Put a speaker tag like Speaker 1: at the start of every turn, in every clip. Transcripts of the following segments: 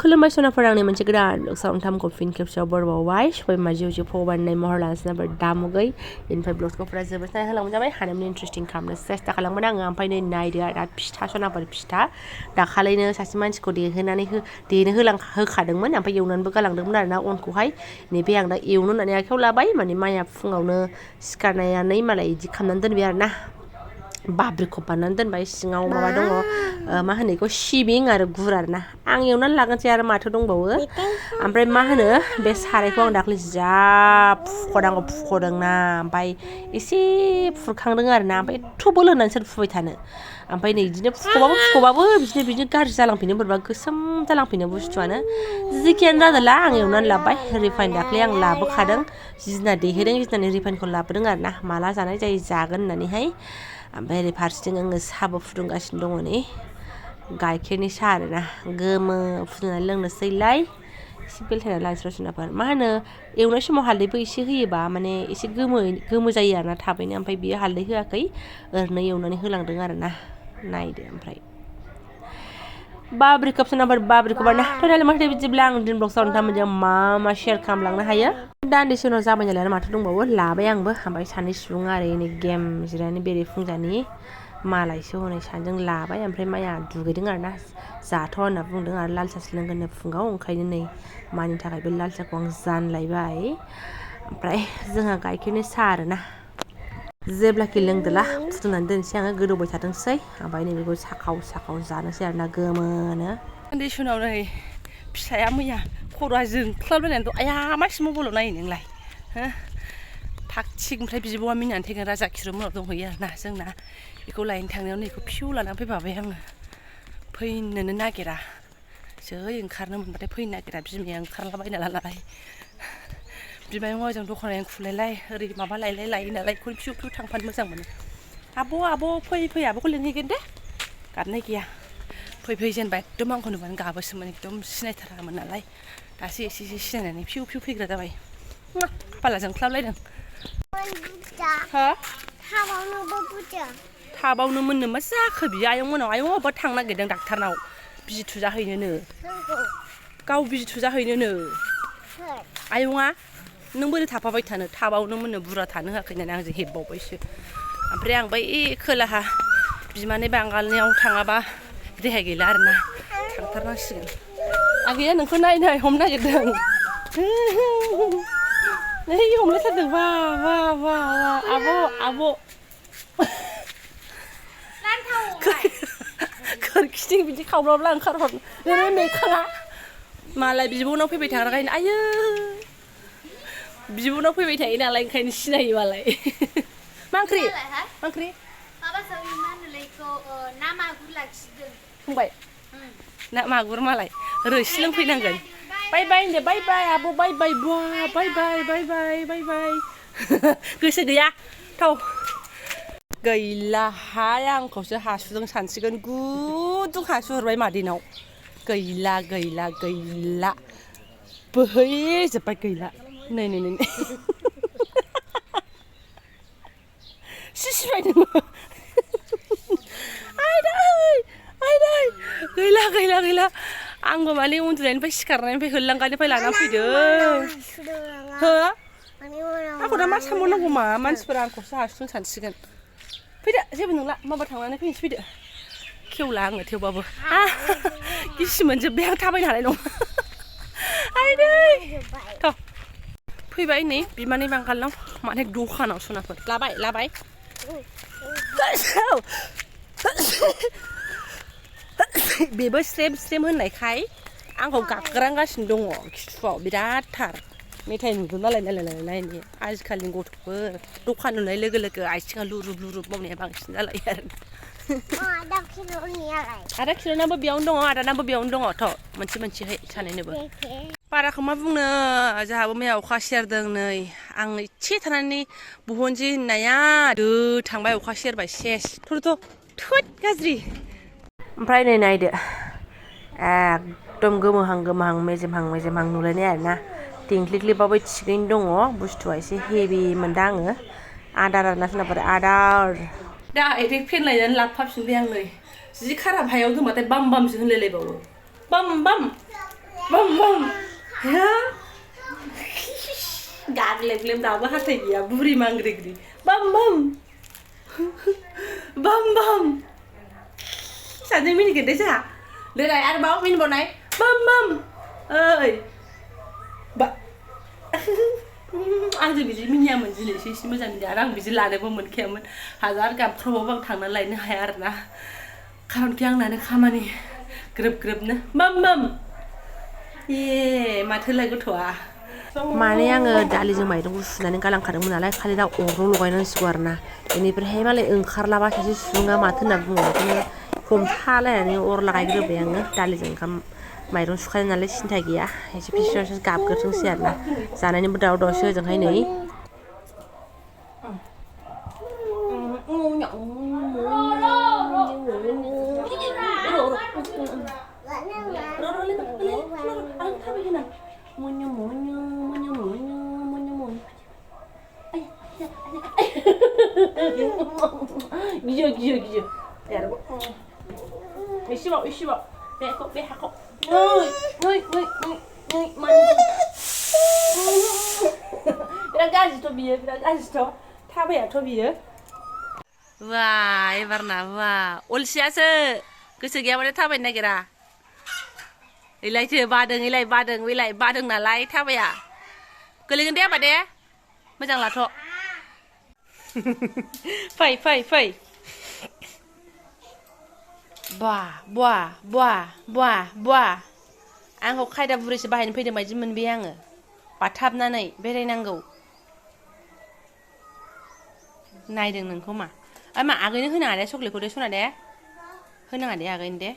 Speaker 1: खुलुमबाय सनाफोर आंनि मोनसे गोदान ब्लगसाव नोंथांमोनखौ फिन खेबसेयाव बरबावबाय सबायमा जिउ जिउ फगबाननाय महर लानोसै दामुगै बेनिफ्राय ब्लगसखौफोरा जोबोद नाय होलांबाय जाबाय हानायनि इन्ट्रेस्टिं खालामनो सेस्था खालामगोन आङो ओमफ्राय नै नायदो दा फिथा सनाफोर फिथा दाखालैनो सासे मानसिखौ देनो होखादोंमोन ओमफ्राय एवनानैबो गालांदोंमोन आरोना अनखौहाय नैबे आं दा एवनो होननानै आखायाव लाबाय माने माइया फुङावनो सिखारनानै मालाय इदि खालामनानै दोनबाय आरोना बाब्रिखब बानायनानै दोनबाय सिङाव माबा दङ मा होनो बेखौ सिबिं आरो गुर आरोना आं एवनानै लागोनसै आरो माथो दंबावो ओमफ्राय मा होनो बे सारायखौ आं दाख्लै जा फुख'दोंना ओमफ्राय एसे फुरखांदों आरोना ओमफ्राय एथ' बोलो होनानै सोर फुबाय थानो ओमफ्राय नै बिदिनो फुख'बाबो बिदिनो गाज्रि जालांफिनो बोरैबा गोसोम जालांफिनो बुस्थुआनो जिखियानो जादोंला आं एवनानै लाबाय रिफाइन दाख्लै आं लाबोखादों जिजना देहोदों जिनानि रिफाइनखौ लाबोदों आरोना माला जानाय जायो जागोन होननानैहाय ओमफ्राय ओरै फारसेथिं आङो साहाबो फुदुंगासिनो दङ नै गाइखेरनि साहा आरोना गोमो फुदुंनानै लोंनोसैलाय एसे बेलथायनानै लानोसै सनाफोर मा होनो एवनाय समाव हालदैबो एसे होयोबा माने एसे गोमो जायो आरोना थाबैनो ओमफ्राय बियो हालदै होआखै ओरैनो एवनानै होलांदों आरोना नायदो ओमफ्राय बाब्रिकप सनाफोर बाब्रिकप ना टरेल माथो बिदिब्ला आं दिन ब्लगसाव नोंथांमोनजों मा शेयार खालामलांनो हायो दान्दिसे उनाव जाबाय नालाय माथो दंबावो लाबाय आंबो ओमफ्राय सानै सुबुङा ओरै गेम जिरायनानै बेरेफुंजानि मालायसो हनै सानैजों लाबाय ओमफ्राय माइया दुगैदों आरोना जाथ' होनना बुंदों आरो लाल सासो लोंगोननो फुङाव ओंखायनो नै मानि थाखाय बे लाल साखौ आं जानलायबाय ओमफ्राय जोंहा गाइखेरनि साहा आरोना जेब्लाखि लोंदोला फुदुंनानै दोनसै आङो गोदौबाय थाथोंसै ओमफ्राय नै बेखौ साखाव जानोसै आरोना गोमोनो उन्दै समाव नै फिसाया मैया खर'आ जोंख्लाबलायनानै आया मासि मबाइलाव नायो नोंलाय हो थाग थिग ओमफ्राय बिब'आ मिनिनानै थैगोन राजा खिरुमोनाव दंहैयो आरोना जोंना बेखौ लायनो थांनायाव नैखौ फिउ लानानै फैफाबाय आङो फैनोनो नागिरा जै ओंखारनो मोनबाथाय फैनो नागिरा बिमाया ओंखारलाबायना नालाय बिमाया मोजां दखानाव खुलायलाय ओरै माबा लायो नालाय बेखौनो फिउ थांफानो मोजां मोनो आब' फै आब'खौ लिंहैगोन दे गाबनाय गैया फै जेनेबा एकदम आंखौ नुबानो गाबोसोमोन एकदम सिनायथारामोन नालाय दासो एसे सिनायनानै फिउ फैग्रा जाबाय बाला जोंख्लाबलायदों थाबावनो मोननो मा जाखो बियो आयं अबेबा थांनो नागिरदों डाक्टारनाव बिजि थुजाहैनोनो गाव बिजि थुजाहैनोनो आयंआ नों बोरै थाफाबाय थानो थाबावनो मोननो बुरजा थानो होआखै होननानै आंजों हेबबावबायसो ओमफ्राय आं बै खोलाहा बिमानै बांगालनियाव थाङाबा रेहाय गैला आरोना थांथारनांसिगोन आं गैया नोंखौ नाय हमनो नागिरदों नै हमलायथारदों बा आब' खोरखिथिं बिदि खावब्लाब्ला ओंखारहरनो मेखाङा मालाय बिब'नाव फैबाय थाग्राखायनो आयो बिब'नाव फैबाय थायो नालाय ओंखायनो सिनायो मालाय मा ओंख्रि
Speaker 2: ना मागुर लाखिदों
Speaker 1: फंबाय ना मागुर मालाय रोसि लोंफैनांगोन बाय होनदो बाय आब' बाय गोसो गैया थाव गैलाहाय आंखौसो हासुदों सानसिगोन गुदुं हासुहरबाय मादैनाव गैला बोहैजोब्बाय गैला नै सिसिबाय नोङो आयदै गैला आंबो माने उन्दुनायनिफ्राय सिखारनायनिफ्राय होल्लांगानिफ्राय लाना फैदों हो आंखौ दा मा सानबावनांगौ मा मानसिफोरा आंखौसो हासुदों सानसिगोन फैदो जेबो नंला माबा थांनानै फैनोसै फैदो खेवला आङो थेवबाबो गिसि मोनजोब्बाय आं थाबायनो हानाय नङा आयदै थ' फैबाय नै बिमानै बांगालनाव माने दखानाव सनाफोर लाबाय बेबो स्रेम होननायखाय आंखौ गाग्रांगासिनो दङ खिथुआव बिराद थार मेथाइ नुदों नालाय नायनो आजिखालिनि गथ'फोर दखान नुनाय लोगो आथिङा लुरुब मावनाया बांसिन जालायो आरो खिल'नाबो बेयावनो दङ आदानाबो बेयावनो दङ थ' मोनसेहाय सानैनोबो बाराखौ मा बुंनो जोंहाबो मैया अखा सेरदों नै आं एसे थानानै बहनसै होननाया थांबाय अखा सेरबाय सेस थुद गाज्रि ओमफ्राय नै नायदो एकदम गोमोहां मेजेमहां नुलायनाय आरोना थिंख्लिख्लिबाबो थिगैनो दङ बुस्थुआ एसे हेभि मोनदा आङो आदार डाइरेक्ट फेन लायनानै लाबोफाफिनबाय आं नै जि खाराब हायाव दोनबाथाय बामसो होनलायलायबावो बाम गाग्लेब दाबो हाथाय गैया बुरि मांग्रिग्रि बाम बाम सानैजों मिनिगोन दे जोंहा देलाय आरोबाव मिनिबावनाय बाम ओइ बा आंजों बिदि मिनियामोन दिनैसो एसे मोजां मिनिया आरो आं बिदि लानोबो मोनखायामोन हाजार गाबख्रावबाबो आं थांनानै लायनो हाया आरोना खारनखि आंनानो खामानि ग्रोबनो बाम ए माथोलाय गथ'आ माने आङो दालिजों माइरंखौ सुनानै गालांखादोंमोन नालाय खालि दा अराव लगायनांसिगौ आरोना बेनिफ्रायहाय मालाय ओंखारलाबा सासे सुबुङा माथो होनना बुङो बेखौनो हमथालायनानै अर लागायग्रोबाय आङो दालिजों ओंखाम माइरं सुखानाय नालाय सिन्था गैया एसे फिसा गाबग्रोथोंसै आरोना जानायनिबो दावरावसो ओजोंहाय नै गियो 이씨봐 내 하고 너이 बिराद गाज्रिथ' बियो बिराद गाज्रिथ' थाबायाथ' बियो वा एबारना वा अलसियासो गोसो गैयाबाथाय थाबायनो नागिरा इलायसो बादों नालाय थाबाया गोलैगोन दे आबा दे मोजां लाथ' फै बा आंखौ खायदा बुरैसो बाहायनो फैदों बायदि मोनबाय आङो बाथाबनानै बेरायनांगौ नायदों नोंखौ मा आगैनो होनाङा दे चक्लेटखौ दे सना दे होनाङा दे आगैनो दे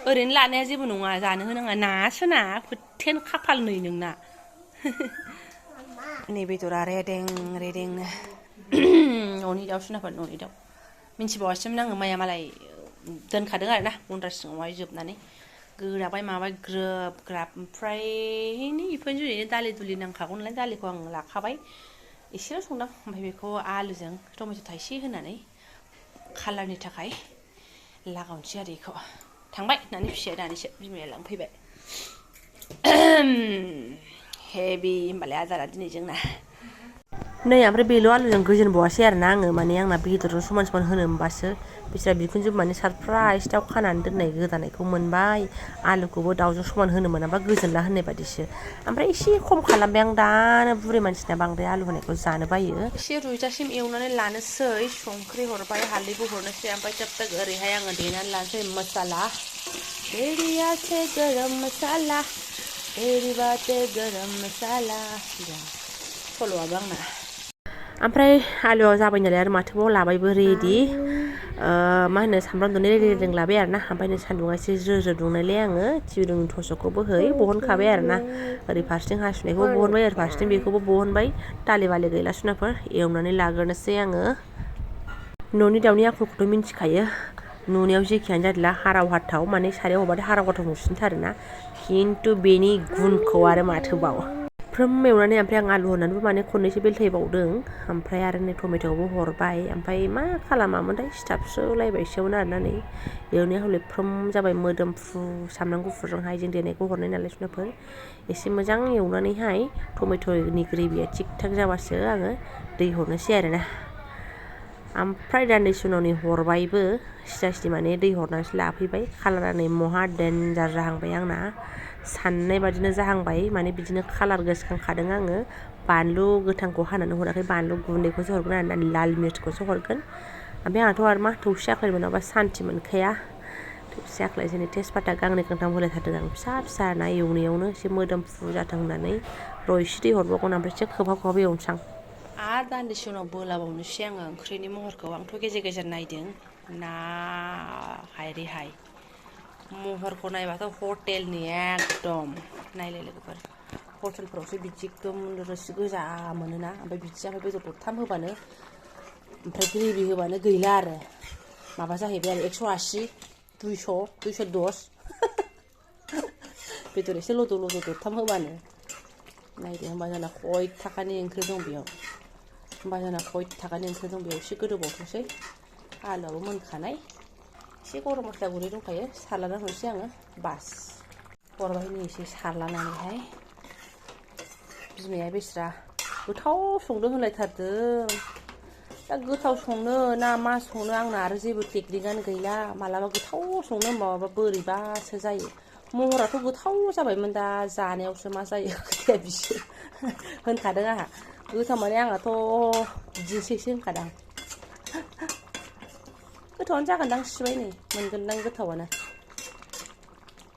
Speaker 1: ओरैनो लानाया जेबो नङा जानो होनाङा नासोना फोथेन खाफाल नै नोंना नै बेदरा रेदेंनो न'नि दाउ सुनाफोर न'नि दाउ मिन्थिबावासैमोन आङो माइया मालाय दोनखादों आरोना गन्द्रा सिङावहाय जोबनानै गोराबाय माबाय ग्राब ओमफ्राय बेफोरनि जुनैनो दालि दुलि नांखागौ नालाय दालिखौ आं लाखाबाय एसेल' संदां ओमफ्राय बेखौ आलुजों टमेट' थाइसे होनानै कालारनि थाखाय लागावनोसै आरो बेखौ थांबाय होननानै फिसाया दानिसो बिमाया लांफैबाय हेभि होमबालाय आदारा दिनै जोंना नै ओमफ्राय बेल' आलुजों गोजोनबावासै आरोना आङो माने आंना बेदरजों समान होनो मोनबासो बिस्रा बिखुनजो माने सारप्राइज दाउ खानानै दोननाय गोदानायखौ मोनबाय आलुखौबो दाउजों समान होनो मोनाबा गोजोनला होननाय बादिसो ओमफ्राय एसे खम खालामबाय आं दानो बुरै मानसिना बांद्राय आलु होनायखौ जानो बायो एसे रुइजासिम एवनानै लानोसै संख्रि हरबाय हालदैबो हरनोसै ओमफ्राय जब ओरैहाय आङो देनानै लानोसै मसाला एरियासे गरम मसाला एरि बाते गरम मसाला सल'आबो आंना ओमफ्राय आलुआ जाबाय नालाय आरो माथोबाव लाबायबो रेडि मा होनो सामब्राम दुन्दिया रेडि लाबाय आरोना ओमफ्राय नै सान्दुंआ एसे ज्रो दुंनायलाय आङो टिभिनि थस'खौबो बहनखाबाय आरोना ओरै फारसेथिं हासुनायखौबो बहनबाय ओरै फारसेथिं बेखौबो बहनबाय दालि बालि गैला सुनाफोर एवनानै लाग्रोनोसै आङो न'नि दाउनि आखलखौथ' मिन्थिखायो नुनायाव जेखियानो जादोला हाराव हाथाव माने सारायाव हरबाथाय हाराव हाथाव नुसिनथारोना खिन्थु बेनि गुनखौ आरो माथोबाव फ्रोम एवनानै ओमफ्राय आं आलु होनानैबो माने खननैसो बेलथायबावदों ओमफ्राय आरो नै टमेट'बो हरबाय ओमफ्राय मा खालामामोनथाय सिथाबसोलायबायसोमोन आरोना नै एवनाया हले फ्रोम जाबाय मोदोमफ्रु सामब्राम गुफुरजों हाइजें देनायखौ हरनाय नालाय सुनाफोर एसे मोजां एवनानैहाय टमेट'नि ग्रेभिया थिग थाक जाबासो आङो दै हरनोसै आरोना ओमफ्राय दान्दिसे उनाव नै हरबायबो सिदा माने दै हरनानैसो लाफैबाय कालारा नै महा डेन्जार जाहांबाय आंना साननाय बादिनो जाहांबाय माने बिदिनो कालार गोसोखांखादों आङो बानलु गोथांखौ हानानै हराखै बानलु गुन्दैखौसो हरगोन आरोना लाल मिर्चखौसो हरगोन ओमफ्राय आंहाथ' आरो मा थौसि आखाइ मोनाबा सान्थि मोनखाया थौसि आखाइ जोंनि तेजपाता गांनै गांथाम होलायथारदों आं फिसा ना एवनायावनो एसे मोदोमफ्रु जाथों होननानै रइसे दै हरबावगोन ओमफ्राय एसे खोबहाब एवनोसै आं आरो दान्दिसे उनाव बोलाबावनोसै आङो ओंख्रिनि महरखौ आंथ' गेजेर नायदों ना हाय महरखौ नायबाथ' हटेलनि एकदम नायलाय लोगोफोर हटेलफोरावसो बिदि एकदम रोसि गोजा मोनोना ओमफ्राय बिदि जाबाय बेदर दरथाम होबानो ओमफ्राय ग्रेभि होबानो गैला आरो माबा जाहैबाय आरो 180 210 बेदर एसे लद' दरथाम होबानो नायदो होमबा जोंना खय थाखानि ओंख्रि दं बेयाव एसे गोदौबावथोंसै आलुआबो मोनखानाय एसे गरम मस्ला गुन्दै दंखायो सारलाना हरसै आङो बास हरबाय एसे सारलानानैहाय बिमाया बेस्रा गोथाव संदों होनलायथारदों दा गोथाव संनो ना मा संनो आंना आरो जेबो टेकनिकानो गैला मालाबा गोथाव संनो होनबा बोरैबासो जायो महराथ' गोथाव जाबायमोन दा जानायावसो मा जायो खोथाया बिसो होनखादों आंहा गोथाव माने आंहाथ' बिदिनोसैसो होनखादां गोथावानो जागोनदां सिबाय नै मोनगोनदां गोथावानो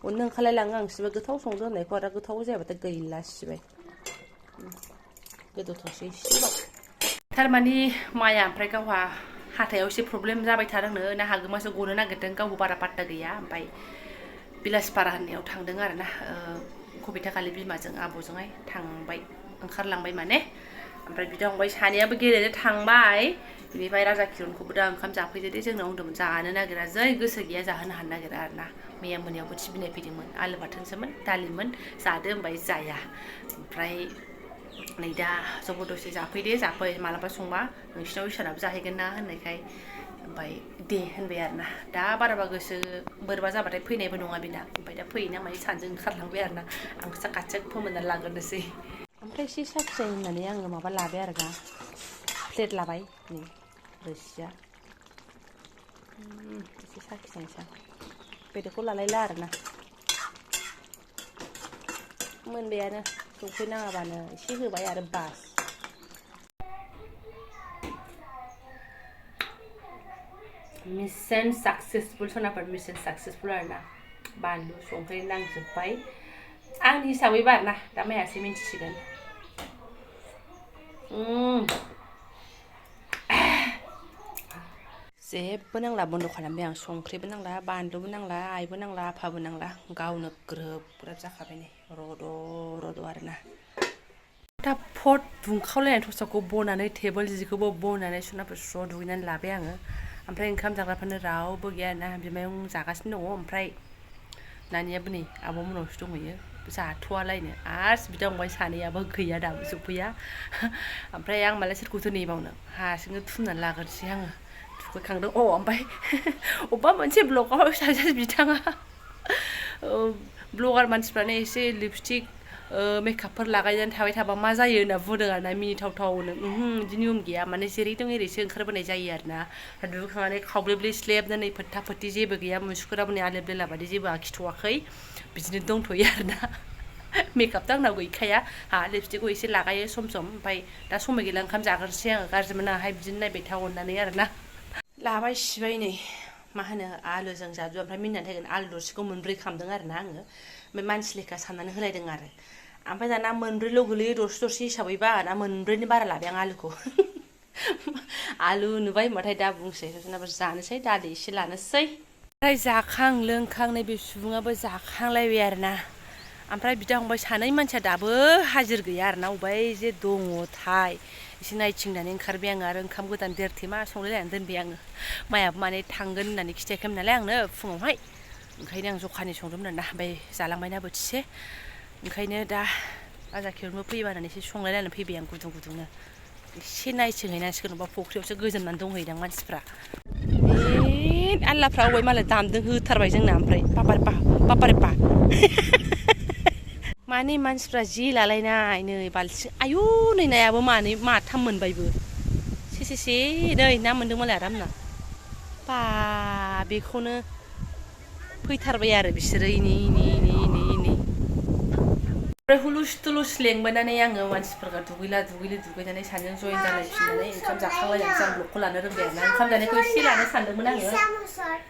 Speaker 1: अननो ओंखारलायलाङो आं सिबाय गोथाव संदो होननायखौ आरो गोथाव जायाबाथाय गैला सिबाय गोदौथोंसै एसेबाव थारमानि माया ओमफ्राय गावहा हाथायाव एसे प्रब्लेम जाबाय थादोंनो ना हागोमासो गनो नागिरदों गावबो बारा पात्ता गैया ओमफ्राय बिलासपारा होननायाव थांदों आरोना कबिताखालि बिमाजों आब'जोंहाय थांबाय ओंखारलांबाय माने ओमफ्राय बिदा फंबाय सानैयाबो गेलेनो थांबाय बेनिफ्राय राजा किरनखौबो दा ओंखाम जाफैदो दे जोंनाव होनदोंमोन जानो नागिरा जै गोसो गैया जाहोनो हानो नागिरा आरोना मैया मोनायावबो टिफिन फैदोंमोन आलु बाथोनसोमोन दालिमोन जादो होनबाय जाया ओमफ्राय नै दा जबरदस्ति जाफैदे जाफै मालाबा संबा नोंसिनाव इसानाबो जाहैगोन ना होननायखाय ओमफ्राय दे होनबाय आरोना दा बाराबा गोसो बोरैबा जाबाथाय फैनायबो नङा बेना ओमफ्राय दा फैयोना मायो सानजों ओंखारलांबाय आरोना आं खाथियाव फोमोनना लाग्रोनोसै ओमफ्राय एसे साखिनाय होननानै आङो माबा लाबाय आरोना प्लेट लाबाय नै रोसिया एसे साखिनायसै बेदरखौ लालायला आरोना मोनबायानो संख्रि नाङाबानो एसे होबाय आरो बास मिशन साक्सेसफुल सनाफोर मिशन साक्सेसफुल आरोना बानलु संख्रि नांजोब्बाय आंनि हिसाबैबा आरोना दा मायासो मिन्थिसिगोन जेबो नांला बन्द खालामबाय आं संख्रिबो नांला बानलुबो नांला आइबो नांला आफाबो नांला गावनो ग्रोब ग्रोब जाखाबाय नै रद' रद' आरोना दा फट दुंखावलायनाय थसाखौ बनानै टेबोल जिखौबो बनानै सनाफोर स्र' दुगैनानै लाबाय आङो ओमफ्राय ओंखाम जाग्राफोरनो रावबो गैया ना बिमायं जागासिनो दङ ओमफ्राय नानियाबो नै आब'मोनावसो दंहैयो जाथ'वालायनो आरो बिदा फंबाय सानैयाबो गैया दाबो सफैया ओमफ्राय आं मालाय सोरखौथो नेबावनो हारसिंनो थुमनानै लाग्रोसै आङो थुखैखांदों ओमफ्राय अबेबा मोनसे ब्लगाव सासे बिथाङा ब्लगार मानसिफ्रानो एसे लिपस्टिक मेकआपफोर लागायनानै थाबाय थाबा मा जायो होनना बुंदों आरोना मिनिथावथावनो बिदि नियम गैया माने जेरै दं एरैसो ओंखारबोनाय जायो आरोना दुगैखांनानै खावब्लेब्ले स्लेबनो नै फोथा फोथि जेबो गैया मुसुगुराबो नै आलेब लेला बादि जेबो आखिथ'वाखै बिदिनो दंथ'यो आरोना मेकआपथ' आंनाव गैखाया लिपस्टिकखौ एसे लागायो सम सम ओमफ्राय दा समाय गैला ओंखाम जाग्रोसै आङो गाज्रि मोनाहाय बिदिनो नायबाय था अननानै आरोना लाबाय सिबाय नै मा होनो आलुजों जादु ओमफ्राय मिनिनानै थागोन आलु दरसेखौ मोनब्रै खालामदों आरोना आङो ओमफ्राय मानसि लेखा साननानै होलायदों आरो ओमफ्राय दाना मोनब्रैल' गोलैयो दरसे दरसे हिसाबैबा ना मोनब्रैनि बारा लाबाय आं आलुखौ आलु नुबाय होनबाथाय दा बुंसै जानोसै दालि एसे लानोसै ओमफ्राय जाखां लोंखां नैबे सुबुङाबो जाखांलायबाय आरोना ओमफ्राय बिदा फंबाय सानै मानसिया दाबो हाजिर गैया आरोना अबाय जे दङथाय एसे नायथिंनानै ओंखारबाय आङो आरो ओंखाम गोदान देरथेमा संलायलायनानै दोनबाय आङो मायाबो माने थांगोन होननानै खिथायाखैमोन नालाय आंनो फुङावहाय ओंखायनो आं जखानि संदोंमोन आरोना ओमफ्राय जालांबायना बोथिसे ओंखायनो दा राजा किरनबो फैबा होननानै एसे संलायलायनानै फैबाय आं गुदुं गुदुंनो एसे नायथिंहैनांसिगोन अबा फुख्रियावसो गोजोननानै दंहैदां मानसिफ्रा आल्लाफ्रा अबाय मालाय दामदों होथारबाय जोंना ओमफ्राय पापारेपा माने मानसिफ्रा जे लालायनाय नै बाल्थिं आयु नै नायाबो माथाम मोनबायबो से नै ना मोनदों मालाय आरामना बा बेखौनो फैथारबाय आरो बिसोरो इनि ओमफ्राय हुलुस थुलुस लेंबोनानै आङो मानसिफोरखौ दुगैनानै सानैजों जयेन जालायफिननानै ओंखाम जाखांलायनानै आं ब्लगखौ लानो रोंबाय आरोना ओंखाम जानायखौ एसे लानो सानदोंमोन आङो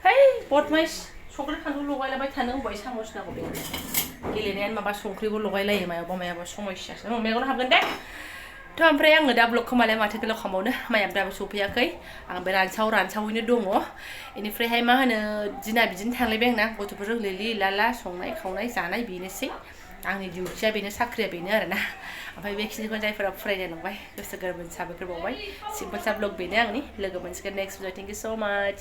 Speaker 1: है बदमाइस संख्रि फानलु लगायलाबाय थानो होनबाय सामस नांगौ बे गेलेनायानो माबा संख्रिबो लगायलायो मायाबा समयसासो मेगन हाबगोन दे थ' ओमफ्राय आङो दा ब्लगखौ मालाय माथो गोलाव खालामबावनो मायाबो दाबो सफैयाखै आं बे रानसावैनो दङ बेनिफ्रायहाय मा होनो दिना बिदिनो थांलायबाय आंना गथ'फोरजों लिलि लाला संनाय खावनाय जानाय बेनोसै आंनि डिउटिया बेनो साख्रिया बेनो आरोना ओमफ्राय बेखिनिखौ जायफोरा फरायनो लांबाय गोसो गोरबोनि साबायखर बावबाय सिम्पोल सा ब्लग बेनो आंनि लोगो मोनसिगोन नेक्स्ट भिडिअ थेंक इउ स' माच